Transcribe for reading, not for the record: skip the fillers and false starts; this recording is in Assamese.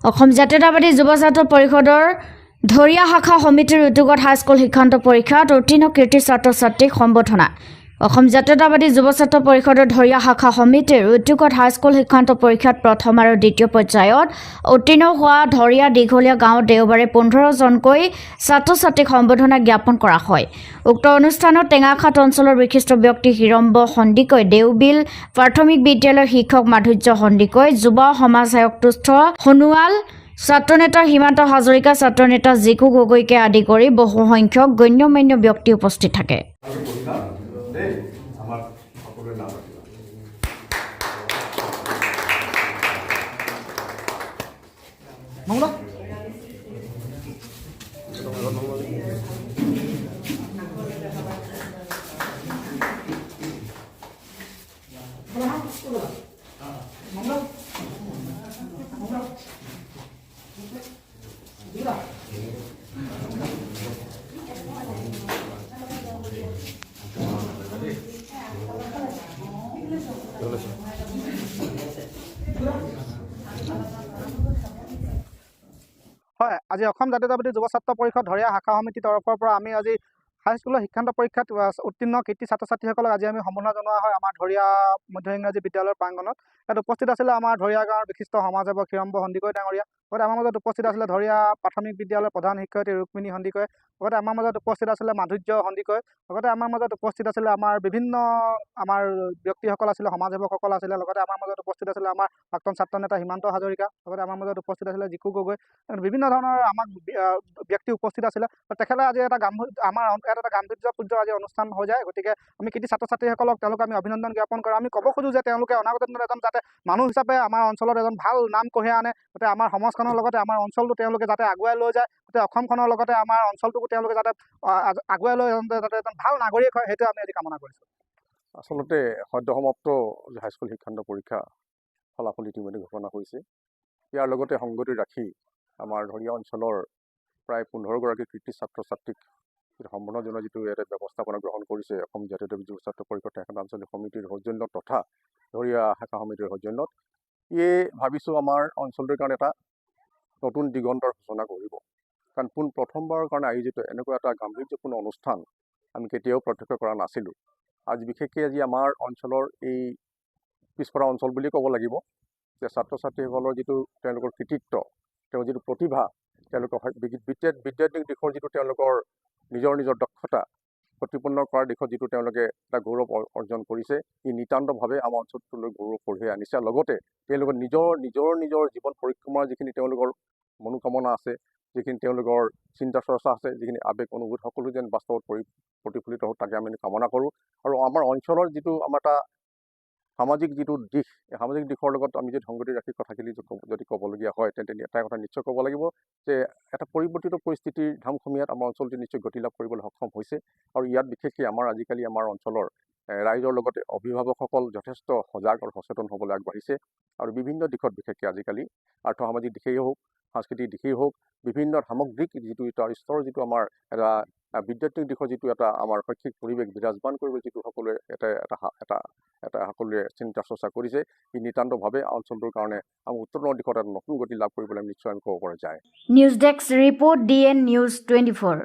অসম জাতীয়তাবাদী যুৱ ছাত্ৰ পৰিষদৰ ধৰীয়া শাখা সমিতিৰ উদ্যোগত হাইস্কুল শিক্ষান্ত পৰীক্ষাত উত্তীৰ্ণ কৃতী ছাত্ৰ ছাত্ৰীক সম্বৰ্ধনা। অসম জাতীয়তাবাদী যুৱ ছাত্ৰ পৰিষদৰ ধৰীয়া শাখা সমিতিৰ উদ্যোগত হাইস্কুল শিক্ষান্ত পৰীক্ষাত প্ৰথম আৰু দ্বিতীয় পৰ্যায়ত উত্তীৰ্ণ হোৱা ধৰীয়া দীঘলীয়া গাঁৱত দেওবাৰে 15জনকৈ ছাত্ৰ ছাত্ৰীক সম্বৰ্ধনা জ্ঞাপন কৰা হয়। উক্ত অনুষ্ঠানত টেঙাখাট অঞ্চলৰ বিশিষ্ট ব্যক্তি হিৰম্ব সন্দিকৈ, দেওবিল প্ৰাথমিক বিদ্যালয়ৰ শিক্ষক মাধুৰ্য সন্দিকৈ, যুৱ সমাজসেৱক তুষ্ঠ সোণোৱাল, ছাত্ৰনেতা সীমান্ত হাজৰিকা, ছাত্ৰনেতা জিকু গগৈকে আদি কৰি বহুসংখ্যক গণ্যমান্য ব্যক্তি উপস্থিত থাকে। ভালকে পঢ়িবা দেই, আমাৰ সকলোৰে নাম ৰাখিবা। হয়, আজি অসম জাতীয়তাবাদী যুৱ ছাত্ৰ পৰিষদ ধৰীয়া শাখা সমিতিৰ তৰফৰ পৰা আমি আজি হাইস্কুলৰ শিক্ষান্ত পৰীক্ষাত উত্তীৰ্ণ কৃতী ছাত্ৰ ছাত্ৰীসকলক আজি আমি সম্বৰ্ধনা জনোৱা হয় আমাৰ ধৰীয়া মধ্য ইংৰাজী বিদ্যালয়ৰ প্ৰাংগণত। ইয়াত উপস্থিত আছিলে আমাৰ ধৰীয়া গাঁৱৰ বিশিষ্ট সমাজসেৱক হিৰম্ব সন্দিকৈ ডাঙৰীয়া, লগতে আমাৰ মাজত উপস্থিত আছিলে ধৰীয়া প্ৰাথমিক বিদ্যালয়ৰ প্ৰধান শিক্ষয়িত্ৰী ৰুক্মিণী সন্দিকৈ, লগতে আমাৰ মাজত উপস্থিত আছিলে মাধুৰ্য সন্দিকৈ, লগতে আমাৰ মাজত উপস্থিত আছিলে আমাৰ বিভিন্ন আমাৰ ব্যক্তিসকল আছিলে, সমাজসেৱকসকল আছিলে, লগতে আমাৰ মাজত উপস্থিত আছিলে আমাৰ প্ৰাক্তন ছাত্ৰ নেতা সীমান্ত হাজৰিকা, লগতে আমাৰ মাজত উপস্থিত আছিলে জিকু গগৈ, বিভিন্ন ধৰণৰ আমাক ব্যক্তি উপস্থিত আছিলে। তেখেতে আজি এটা আমাৰ ইয়াত এটা গাম্ভীৰ্যপূৰ্ণ আজি অনুষ্ঠান হৈ যায়। গতিকে আমি কৃতী ছাত্ৰ ছাত্ৰীসকলক তেওঁলোক আমি অভিনন্দন জ্ঞাপন কৰোঁ। আমি ক'ব খোজোঁ যে তেওঁলোকে অনাগত দিনত এজন যাতে মানুহ হিচাপে আমাৰ অঞ্চলত এজন ভাল নাম কঢ়িয়াই আনে, যাতে আমাৰ সমাজখনৰ লগতে আমাৰ অঞ্চলটো তেওঁলোকে যাতে আগুৱাই লৈ যায়, গোটেই অসমখনৰ লগতে আমাৰ অঞ্চলটোকো তেওঁলোকে যাতে আগুৱাই লৈ যাতে এজন ভাল নাগৰিক হয়, সেইটো আমি আজি কামনা কৰিছোঁ। আচলতে সদ্যসমাপ্ত যি হাইস্কুল শিক্ষান্ত পৰীক্ষা ফলাফল ইতিমধ্যে ঘোষণা হৈছে, ইয়াৰ লগতে সংগতি ৰাখি আমাৰ ধৰীয়া অঞ্চলৰ প্ৰায় 15গৰাকী কৃতী ছাত্ৰ ছাত্ৰীক যিটো সম্বৰ্ধনা জনোৱা যিটো এটা ব্যৱস্থাপনা গ্ৰহণ কৰিছে অসম জাতীয়তাবাদী যুৱ ছাত্ৰ পৰিষদ টেঙাখাট আঞ্চলিক সমিতিৰ সৌজন্যত তথা ধৰীয়া শাখা সমিতিৰ সৌজন্যত, ইয়ে ভাবিছোঁ আমাৰ অঞ্চলটোৰ কাৰণে এটা নতুন দিগন্তৰ সূচনা কৰিব। কাৰণ পোন প্ৰথমবাৰৰ কাৰণে আয়োজিত এনেকুৱা এটা গাম্ভীৰ্যপূৰ্ণ অনুষ্ঠান আমি কেতিয়াও প্ৰত্যক্ষ কৰা নাছিলোঁ। আজি বিশেষকৈ আজি আমাৰ অঞ্চলৰ এই পিছপৰা অঞ্চল বুলি ক'ব লাগিব যে ছাত্ৰ ছাত্ৰীসকলৰ যিটো তেওঁলোকৰ কৃতিত্ব, তেওঁৰ যিটো প্ৰতিভা, তেওঁলোকৰ বিদ্যাত্মিক দিশৰ যিটো তেওঁলোকৰ নিজৰ নিজৰ দক্ষতা প্ৰতিপন্ন কৰাৰ দিশত যিটো তেওঁলোকে এটা গৌৰৱ অৰ্জন কৰিছে, ই নিতান্তভাৱে আমাৰ অঞ্চলটোলৈ গৌৰৱ কঢ়িয়াই আনিছে। আৰু লগতে তেওঁলোকৰ নিজৰ নিজৰ নিজৰ জীৱন পৰিক্ৰমাৰ যিখিনি তেওঁলোকৰ মনোকামনা আছে, যিখিনি তেওঁলোকৰ চিন্তা চৰ্চা আছে, যিখিনি আৱেগ অনুভূত, সকলো যেন বাস্তৱত প্ৰতিফলিত হওক, তাকে আমি কামনা কৰোঁ। আৰু আমাৰ অঞ্চলৰ যিটো আমাৰ এটা সামাজিক যিটো দিশ, এই সামাজিক দিশৰ লগত আমি যদি সংগতি ৰাখি কথাখিনি যদি ক'বলগীয়া হয়, তেন্তে এটা কথা নিশ্চয় ক'ব লাগিব যে এটা পৰিৱৰ্তিত পৰিস্থিতিৰ ধামখুমীয়াত আমাৰ অঞ্চলটো নিশ্চয় গতি লাভ কৰিবলৈ সক্ষম হৈছে। আৰু ইয়াত বিশেষকৈ আমাৰ আজিকালি আমাৰ অঞ্চলৰ ৰাইজৰ লগতে অভিভাৱকসকল যথেষ্ট সজাগ আৰু সচেতন হ'বলৈ আগবাঢ়িছে। আৰু বিভিন্ন দিশত বিশেষকৈ আজিকালি আৰ্থসামাজিক দিশেই হওক, সাংস্কৃতিক দিশেই হওক, বিভিন্ন সামগ্ৰিক যিটো এটা স্তৰ, যিটো আমাৰ এটা বিদ্যাত্মিক দিশৰ যিটো এটা আমাৰ শৈক্ষিক পৰিৱেশ বিৰাজমান কৰিবলৈ যিটো সকলোৱে এটা এটা এটা এটা সকলোৱে চিন্তা চৰ্চা কৰিছে, ই নিতান্তভাৱে অঞ্চলটোৰ কাৰণে আমাৰ উত্তৰণৰ দিশত এটা নতুন গতি লাভ কৰিবলৈ নিশ্চয় আমি ক'ব পৰা যায়। News desk report, DN News 24।